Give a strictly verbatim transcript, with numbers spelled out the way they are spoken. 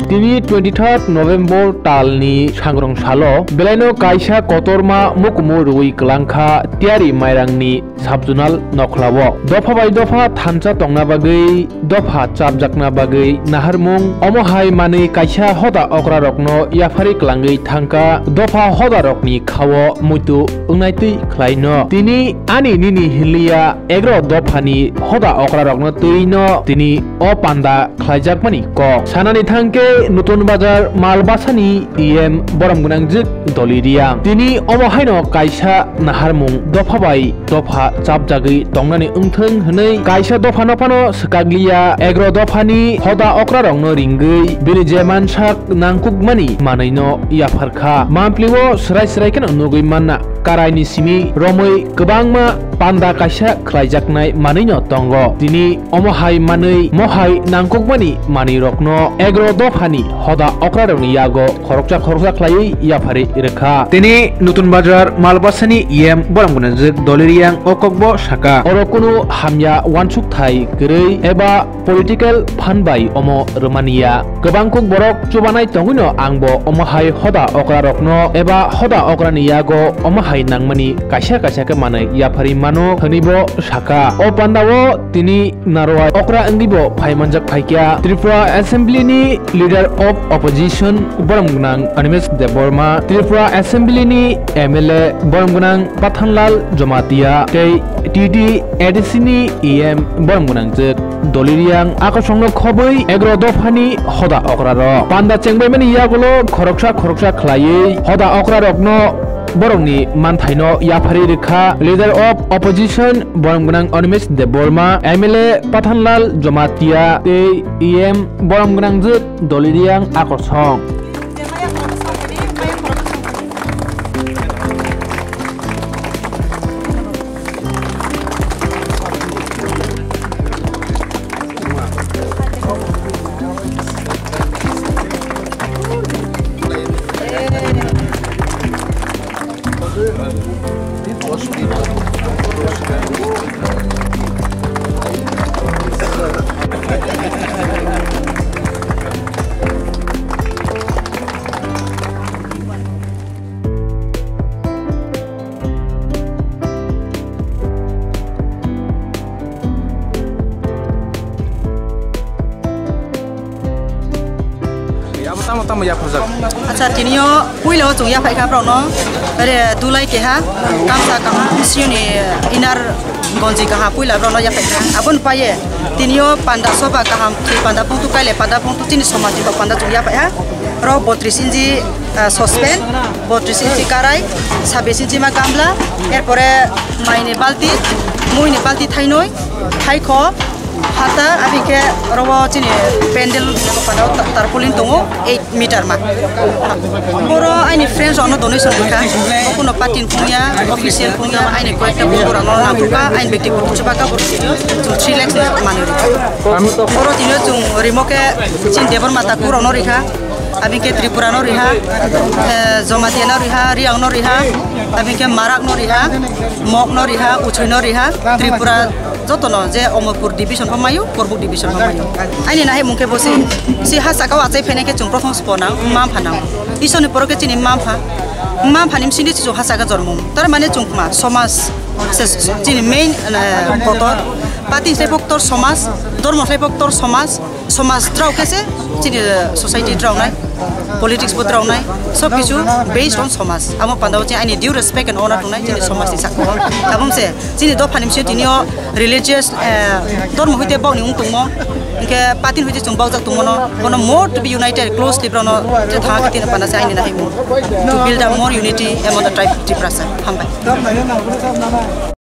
Tini twenty third November talni sangrong salo belaino kaisa kotorma mukumu rwi kwlangkha Tiyari Mairangni subzonal nokhlao. Dopha bai dopha thansa tongna bagwi, dopha chapjakna bagwi naharmung, omo hai manwi kaisa hoda okrarokno yapharwi kwlangwi thangkha dopha hodarokni khao muitu wngnaitwi khlaino. Tini ani nini hinliya egro dophani hoda okrarokno twino tini o panda khlaijakmani kok. Sanani thangkhe Nutun Bazar Malbasani E M borom gwnangjwk Doli Riang tini omo haino kaisa naharmung dopha bai dopha chapjagwi tongnani wngthwng hwnwi kaisa dophano phano swkakliya, egro dophani hoda okrarokno ringwi bini je mansak nangkukmani manwino yapharkha. Mamplio swrai swrai kheno nugwi manna, karaini simi romwi kwbangma panda kaisa khlaijaknai manwino tongo. Tini omo hai manwi, mohai nangkukmani manwirokno egro dophani hoda okrarokni yago khoroksa khoroksa khlaiwi yapharwi rwkha. Tini Nutun Bazar Malbasani E M borom gwnangjwk Doli Riang o kokbo saka, oro kunu hamya wansukthai kwrwi eba political phan bai omo rwmaniya. Kwbang kuk borok chubanai tongwino angbo omo hai hoda okrarokno eba hoda okrani yago omo hai nangmani kaisa kaisa khe manwi yapharwi mano hwnwibo saka. O pandao tini Narwai okra wngwibo phaimanjak phaikha Tripura Assembly ni Leader of Opposition borom gwnang Animesh Debbarma, Tripura Assembly ni M L A borom gwnang Pathanlal Jamatia tei T T A D C ni E M borom gwnangjwk Doli Riang akosongno khobwi egro dophani hoda okrarok panda chengbaimani yagulo khoroksa khoroksa khlaiwi hoda okrarokno borokni manthaino yapharwi rwkha Leader of Opposition borom gwnang Animesh Debbarma, M L A Pathanlal Jamatia tei E M borom gwnangjwk Doli Riang akosong. Abo tamo tamo yapharjak. Acha, tinio puila o chwng yaphai kha borokno. Ore dulai keha, kamsa kaham, siyoni inar gonji kaha puila borokno yaphai kha. Aboni paye tinio panda soba kaham, thwi panda pungtu, kaile panda pungtu, chini somajni panda chwng yaphai ha. Oro botris inchi, ah, sospen, botris inchi karai, sabis inchi ma gamla, erpore maini balti, muini balti thainoi, thaikho, hata, abikhe oro o chini pendel panda ta-, tarpaulin tongo, eight meter ma. Boro aini friends rokno donation rikha, bokuno party ni phungya, official phungya, aini koyekta borok rokno nangkukha, aini bekti borok chubakha borok three lakhs ni manwi rikha. Oro tini chwng rimo khe chini Debbarma takhuk rokno rikha. Abikhe Tripura no riha, eh, Jamatia no riha, Riang no riha, abikhe Marak no riha, Mok no riha, Uchoi no riha, Tripura joto no je Omorpur division pho mayo, Korbuk division pho mayo. Aini nahimung khe bo se, se ha saka o achai phainai khe chwng prothom spo nang, mma mpha nang. Isor ni poro khe chini mma mpha, mma mpha ni bsing di chwng ha saka jormo. Tar mane chwng ma somaj, se, se, chini main, eh, kotor, party se bo kotor somaj, dormo se bo kotor somaj, Somaj drao khe se chini society drao nai, politics bo drao nai, sob kichu based on somaj. Amo panda o chini aini due respect and honor tongnai chini somaj ni sakao. Abong se chini dopha ni bisi tini o religious, eh, dormo hoite bok ni wng tongmo, hingke party ni hoite chwng bokjak tongmo no, bono more to be united, closely borok no je thang khe tini panda se aini nahimo. To build a more unity among the tribe Tiprasa. Hambai.